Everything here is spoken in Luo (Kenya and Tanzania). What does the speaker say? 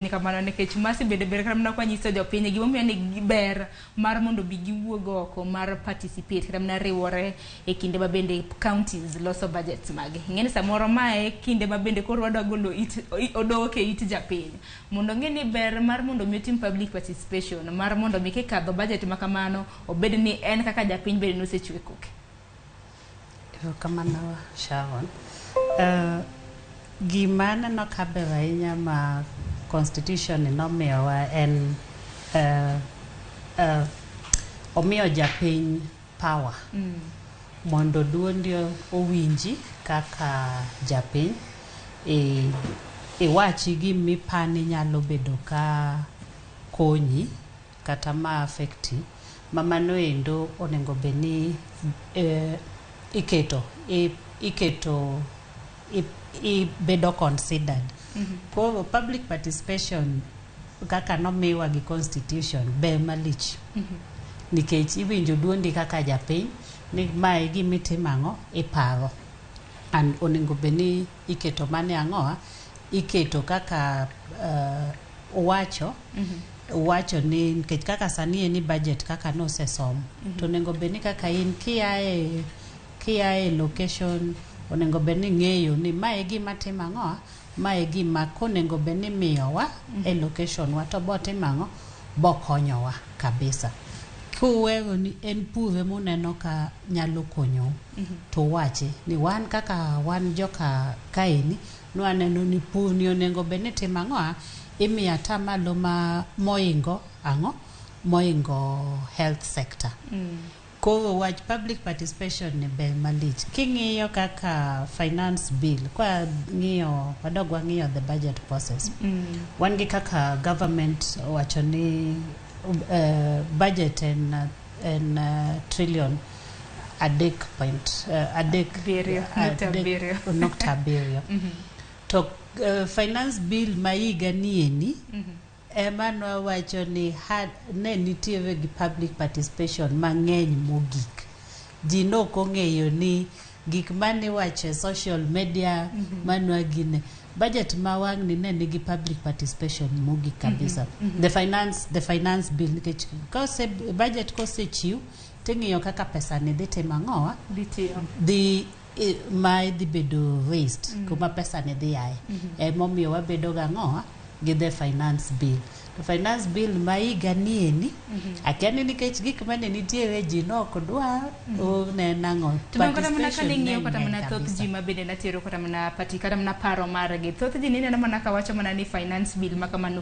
Ni kamano nikech masi bende ber kata mana kwanyiso jopiny gimomiyo ni ber mar mondo bi giwuog oko mar participate kata mana riwore e kinde ma bende counties loso budgets magi. Ing'e ni samoro mae kinde ma bende koro wadwa golo it odok e it japiny mondo ong'e ni ber mar mondo mi otim public participation mar mondo mi kikadho budget ma kamano obed ni en kaka japiny bende nosechwe koke. Erokamano Sharon. Gima aneno ka ber ahinya ma constitution ni nomiyowa en omiyo japiny power mondo duondi owinji kaka japiny iwachi gimipani nyalo bedo ka konyi kata ma affecti ma mano endo onego bed ni iketo iketo ibedo considered. Koro public participation kaka nomiwa gi constitution ber malich nikech iwinjo duondi kaka japiny ni mae gimitimo ang'o iparo and onego bed ni iketo mane ang'owa iketo kaka wacho wacho ni nikech kaka sani en ni budget kaka nosesom to onego bed ni kaka in kiae kiae location onego bed ni ing'eyo ni mae gima timo ang'owa mae gima konego bed ni imiyowa e location wa to botimo ang'o bokonyowa kabisa kuwero ni en pur emuneno ka nyalo konyou to uwachi ni wan kaka wan joka kaeni nwaneno ni pur ni onego bed ni itimo ang'owa imiyo atamalo ma moingo ang'o moingo health sector. Koro wach public participation ni ber malich. King'iyo kaka finance bill, kwa ng'iyo wadog wang'iyo the budget process. Wan gi kaka government owacho ni budget en trillion adek point adek Abiriyo, nukta abiriyo. 7.7. To finance bill ma higa nieni ema nwawacho ni ne nitiere gi public participation mang'eny mogik. Ji nok ong'eyo ni gik maniwacho e social media manwa gine budget ma wang'ni ne nigi public participation mogik kabisa. The finance bill nikech kose budget kosechiw ting'iyo kaka pesa ni dhi timo ang'owa Dhi tiyo. Dhi ma dhi bedo raised kuma pesa ni dhi aye emomiyo wabedo gang'owa gi the finance bill. To finance bill ma higa nieni akia ni nikech gik mane nitiere ji nok dwa ne nang'o To bang' kata mana participation kane ne ing'iyo kata ng'eny mana thoth kabisa. ji ma bende natero kata mana pati kata mana paro margi thoth ji nineno mana kawacho mana ni finance bill ma kamano.